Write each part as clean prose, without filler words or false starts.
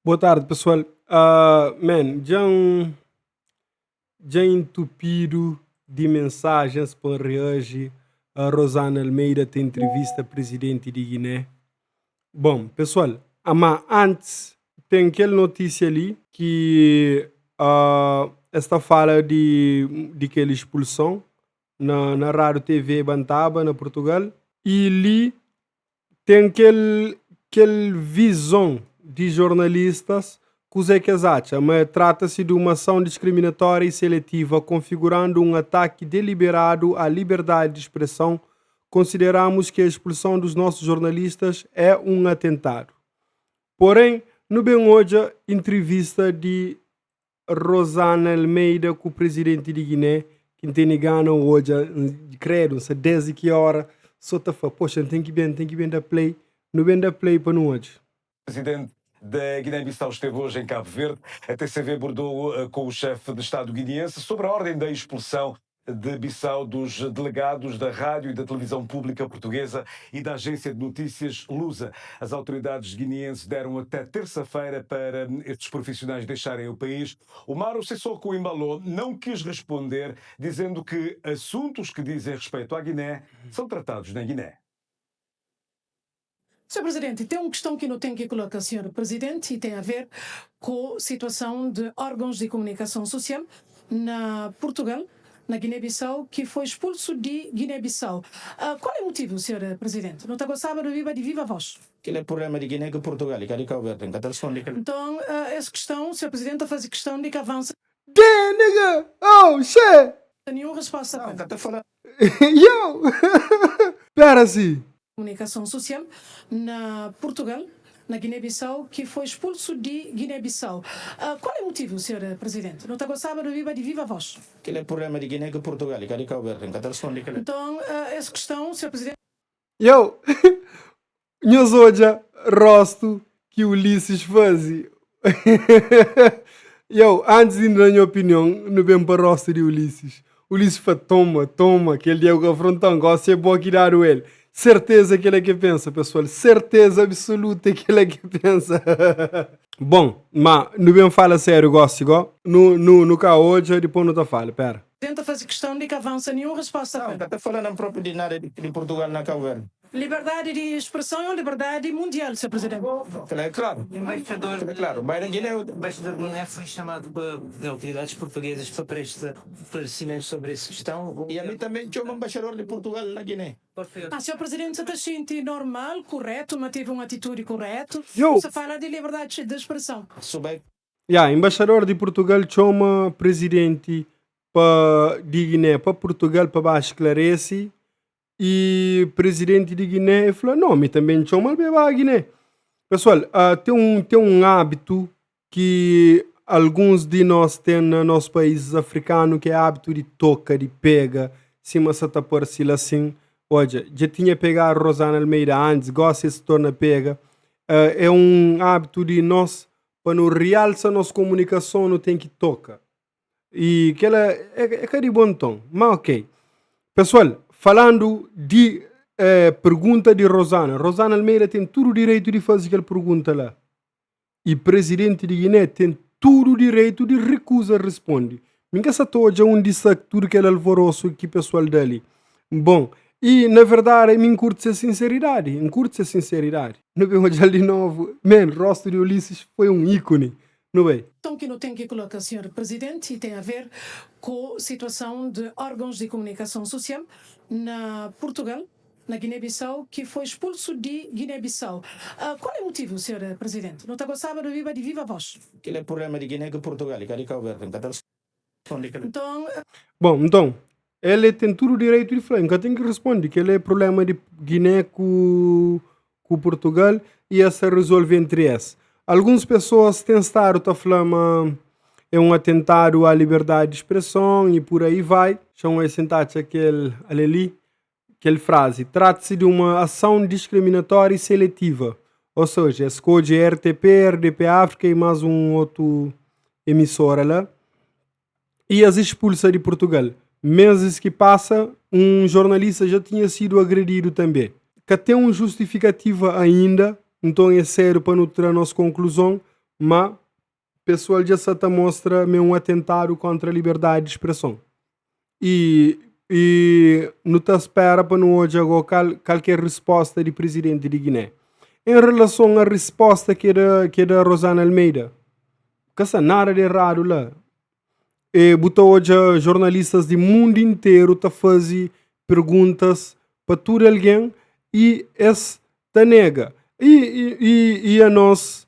Boa tarde, pessoal. Uh, man, dja N, dja entupidu di mensagens pa N reaji a Rosana Almeida ta entrevista presidenti di Guiné. Bom, pessoal, ama antis ten kel notísia li ki uh, es ta fala di, di kel expulson na, na rádio TV Bantaba, na Portugal. E li ten kel kel vizon di jornalistas kuzé ki es atxa ma trata-se de uma ação discriminatória e seletiva configurando um ataque deliberado à liberdade de expressão consideramos que a expulsão dos nossos jornalistas é um atentado porém nu ben odja entrevista di Rosana Almeida ku presidenti di Guiné ki N tene gana odja kredu N sa desdi ki ora so ta fla poxa N ten ki ben N ten ki ben da play nu ben da play pa nu odja. Presidente da Guiné-Bissau esteve hoje em Cabo Verde. A TCV abordou com o chefe de Estado guineense sobre a ordem da expulsão de Bissau dos delegados da rádio e da televisão pública portuguesa e da agência de notícias Lusa. As autoridades guineenses deram até terça-feira para estes profissionais deixarem o país. Umaro Sissoco Embaló não quis responder, dizendo que assuntos que dizem respeito à Guiné são tratados na Guiné. Senhor Presidente, tem uma questão que não tem que colocar, Senhor Presidente, e tem a ver com a situação de órgãos de comunicação social na Portugal, na Guiné-Bissau, que foi expulso de Guiné-Bissau. Uh, qual é o motivo, Senhor Presidente? Não está gostando de viva de viva voz? Kel é problema di Guiné ku Portugal, i ka di Cabo Verde. N ka ta responde kel. Então, uh, essa questão, Senhor Presidente, faz questão de que avança. Damn, nigga! Oh, shit! Nenhuma resposta. Não, ka ta fala. Yo! Pera si. Comunicação social na Portugal, na Guiné-Bissau, que foi expulso de Guiné-Bissau. Uh, qual é o motivo, Sr. Presidente? Não está gostando de viva de viva voz? Kel é problema di Guiné ku Portugal, i ka di Cabo Verde. N ka ta responde kel. Então, uh, essa questão, Sr. Presidente. Yo! Nhos odja rostu ki Ulisses faze. Yo, antis di N da nha opinion, nu ben pa rostu di Ulisses. Ulisses fla, toma, toma, kel Diego afronta-m, gosi é bo ki dadu el. Serteza kel-la ki pensa, pesoal, serteza absoluta kel-la ki pensa. Bon, ma nu ben fala sériu gosi go. Nu, nu, nu ka odja, dipôs nu ta fala. Pera. Tenta faze questão di ka avança nenhum resposta Não, pa. ka ta fala nan propi di nada di di Portugal na Cabo Verde. Liberdadi di expressão é um liberdadi mundial, Sr. Presidente. Kel é klaru. Embaixador Kel é klaru. Bai na Guiné. Embaixador Guiné foi chamado pa autoridades portuguesas pa presta esclarecimentos sobre essa questão. E ami tanbe N txoma embaixador di Portugal na Guiné. Ah, Sr. Presidente, sa ta xinti normal, kuretu, ma tevi un atitudi kuretu? Yo! Sa fala di liberdadi di expressão. Su bai Ya, embaixador di Portugal txoma presidenti pa di Guiné pa Portugal pa ba esclarece e presidenti di Guiné e fla no, mi tanbe N txoma-l pa e ba Guiné. Pessoal, uh, ten un, ten un hábitu ki alguns di nos ten na nos países afrikanu ki é hábitu di toka, di pega, sima sa ta parse la sin. Odja, dja tinha pegadu Rosana Almeida antis, gosi es torna pega. Uh, é un hábitu di nos pa nu rialsa nos komunikason nu ten ki toka. E kela é, é ka di bon ton, ma ok. Pessoal, falandu di eh, pergunta di Rosana, Rosana Almeida ten tudu direitu di faze kel pergunta la. E presidenti di Guiné ten tudu direitu di rekuza responde. Mi ka sa ta odja undi sta tudu kel alvorosu ki pessoal da li. Bon, e na verdade mi N kurti se sinseridadi, N kurti se sinseridadi. Nu ben odjal di novu. Man, rostu di Ulisses foi un ícone. Nu bai. Questão ki nu ten ki koloka, Sr. Presidente, e tem a ver ku situação de órgãos de comunicação social na Portugal, na Guiné-Bissau, ki foi expulso di Guiné-Bissau. Uh, qual é o motivo, Sr. Presidente? Nu ta gostaba di obiba di viva voz. Kel é problema di Guiné ku Portugal, i ka di Cabo Verde. N ka ta responde kel. Então, Bon, nton, el ten tudu direitu di fla, N ka ten ki responde, kel é problema di Guiné ku ku Portugal e es ta resolve entri es. Alguns pessoas ten stadu ta fla ma é un atentadu à liberdadi di expreson e por aí vai. Txon es ten ta atxa kel ale li, kel frazi, trata-se de uma ação discriminatória e seletiva. Ou seja, es skodje RTP, RDP África e más un otu emissora la e es expulsa di Portugal. Meses ki pasa, un jornalista já tinha sidu agredidu tanbê. Ka ten un justifikativa ainda, nton é sédu pa nu tra nos konkluzon. Ma pesoal dja sa ta mostra ma é un atentadu kontra liberdadi di spreson. I i nu ta spera pa nu odja go kal kal ki é risposta di prizidenti di Giné. En relason a risposta ki e da ki e da Rosana Almeida, ka sta nada di eradu la. E bu ta odja jornalistas di mundu interu ta faze perguntas pa tudu algen i es ta nega. I i i anos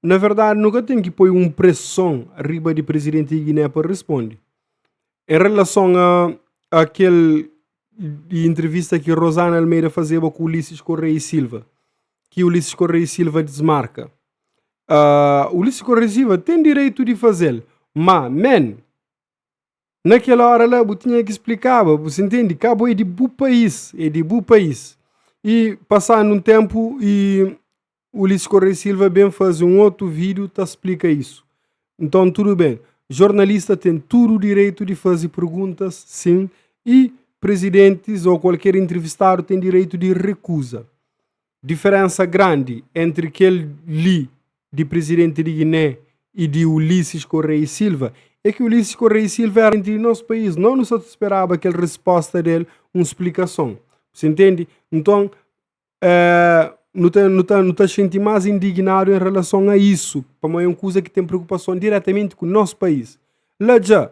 Na verdadi, nu ka ten ki poi un preson riba di prizidenti di Giné pa risponde. En relason a a kel intrivista ki Rosana Almeida fazeba ku Ulisses Correia e Silva, ki Ulisses Correia e Silva dismarka. Ulisses Correia e Silva ten direitu di faze-l, ma, man, Na kel óra la, bu tinha ki splikaba, bu intende? Ka bo é di bu país, é di bu país. I pasando un ténpu, i Ulisses Correia Silva ben faze un otu vídiu ta splika isu. Nton, tudu ben. Jornalista ten tudu direitu di faze perguntas, sin, i prizidentis ô kualker intrivistadu ten direitu di rekuza. Diferénsa grandi entri kel li di prizidenti di Giné i di Ulisses Correia e Silva é ki Ulisses Correia e Silva éra di nos país, nos nu sa ta speraba kel risposta del, un splikason. Bu intende? Nton, nu ta, nu ta, nu ta xinti más indignadu en relason a isu, pamodi é un kuza ki ten preokupason diretamenti ku nos país. La dja,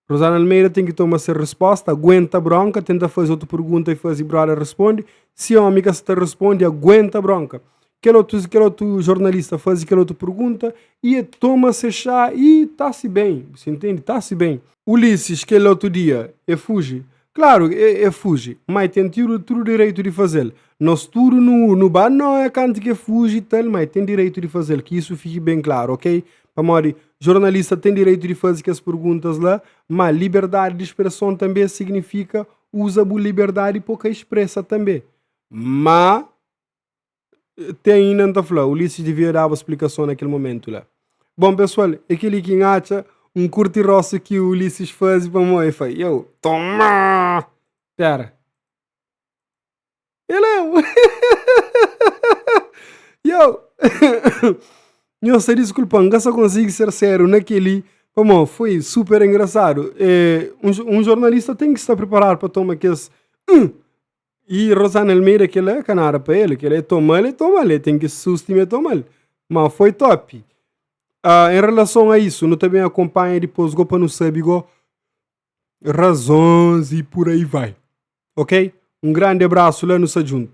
Rosana Almeida ten ki toma se resposta, aguenta bronka, tenta faze otu pergunta y faze brother responde. Si omi ka sta responde, aguenta bronka. Kel otu, kel otu jornalista faze kel otu pergunta y e toma se xá y ta-se ben, bu intende? Ta-se ben. Ulisses, kel otu dia, e fuji. Klaru, e, e fuji, ma e ten tudu, tudu direitu di faze-l. Nos tudu nu, nu ba noia kantu ki e fuji tal, ma e ten direitu di faze-l, ki isu fiki ben klaru, ok? Pamodi jornalista ten direitu di faze kes perguntas la, má liberdadi di spreson tanbê signifika uza bu liberdadi pa bu ka spresa tanbê. Má ti ainda N ta fla, Ulisses devia daba splikason na kel momentu la. Bon pesoal, é kel-li ki N atxa, N kurti rostu ki Ulisses faze pamodi el fla, Yo, toma! Pera. Ele é um. Yo! Nhos ta diskulpa-m, N ka sa konsigi ser sériu na kel-li, pamodi foi super engrasadu. É, un, un jornalista ten ki sta preparadu pa toma kes hum. I Rosana Almeida, kel-la é ka nada pa el, kel-la é toma-l, é toma-l, el ten ki susti ma é toma-l. Ma foi top. Ah, em relason a isu, nu ta ben akonpanha dipôs go pa nu sabe go razons i por aí vai. Ok? Um grande abraço lá, nu sta djuntu.